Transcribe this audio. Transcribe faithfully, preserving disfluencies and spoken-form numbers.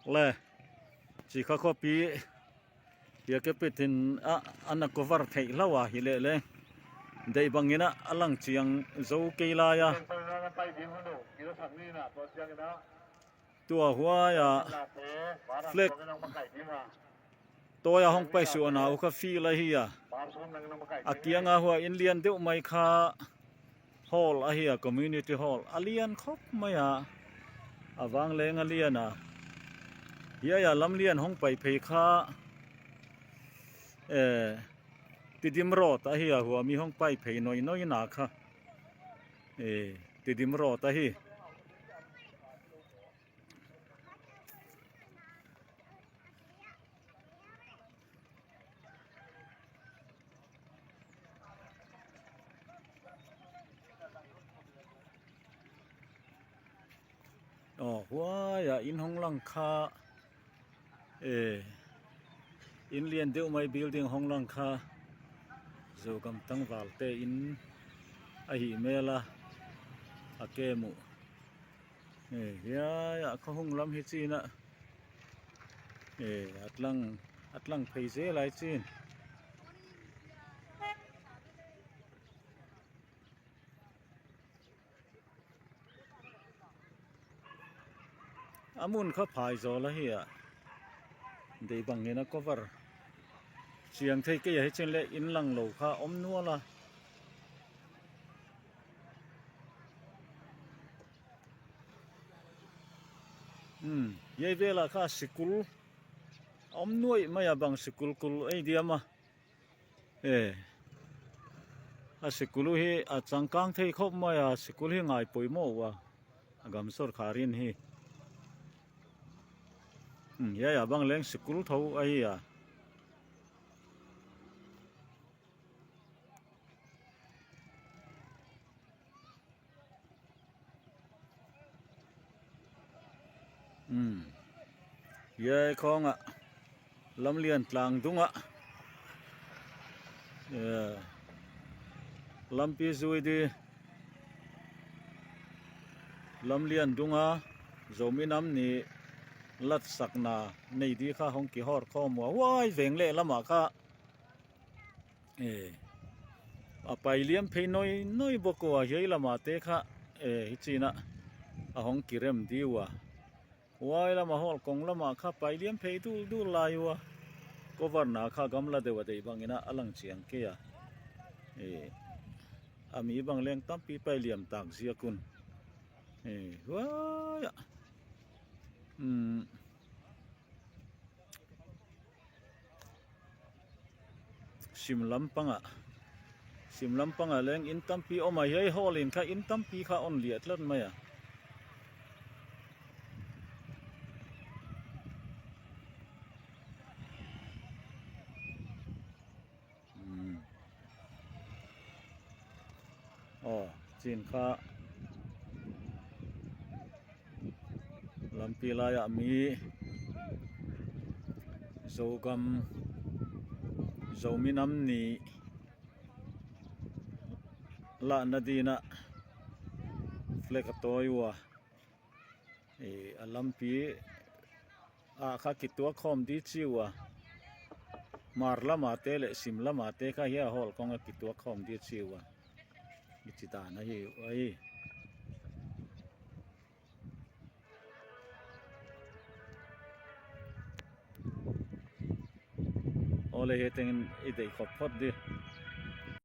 Le, Cikha khuapi hi a, kepit in a, ana cover theih hlo a hi leh le, deih bangin a, a lang ciang zo kei lai a. Tua huai a flag tawi a hong paisuahna uh kha field ahi a, a kianga hua inn lian deuh mai kha hall ahi a, community hall a lian khop mai a, a vangleng a lian a. Hiai a lamlian hong pai phei kha, eh, Tiddim Road ahi a, hua mi hong pai phei noinoina kha, eh, Tiddim Road ahi. Aw, huai a inn hong lang kha, eh, inn lian deuh mai building hong lang kha, Zogam tangvalte inn ahi mel a, a kem uh. Eh, hiai a khuahung lam hi cin a. Eh, a tlang, a tlang phei zel lai cin. A mun kha phaizawl ahi a. Deih bangin a cover ciang thei kei a, hi cin le inn lang lo kha om nual a. Hmm, hiai vel a kha sikul om nuaih mai a, bang sikul kul ei diam a. Eh, a sikul uh hi a changkang thei khop mai a, sikul hi ngai poimoh uh a, a gam sorkar in hi. Hmm, hiai a bang leng sikul tho ahi a. Hmm. Hiai khawng ah, lamlian tlang dung ah, eh, lampi zui di, lamlian dung a Zomi Nam Ni latsakna nei di kha hong kihawr khawm uh a, huai veng leh lam ah kha, eh, a pai liam phei noinoi bawk uh a, hiai lam a te kha, eh, hi cin a, a hong kirem di uh a. Huai lam a, hawl kong lam a kha pai liam phei duldul lai uh a. Cover na kha gamla deuh a, deih bangin a, a lang ciang kei a. Eh, a mi bang leng tampi pai liam tak ziak un. Eh, huai a. Hmm. Sim lampang ah, sim lampang ah leng inn tampi om a, hiai hawl in kha inn tampi kha on liat tlat mai a. Hmm. Aw, cin kha lampi lai ah mi Zogam, Zomi Nam Ni lahna dingin a flag a tawi uh a. Eh, a lampi ah kha kituak khawm di ci uh a. Hmar lam a te leh sim lam a te kha hiai hawl kong ah kituak khawm di ci uh a. Hichi dan ahi uh ahi. Aw le, hi tengin i deih khop phot di.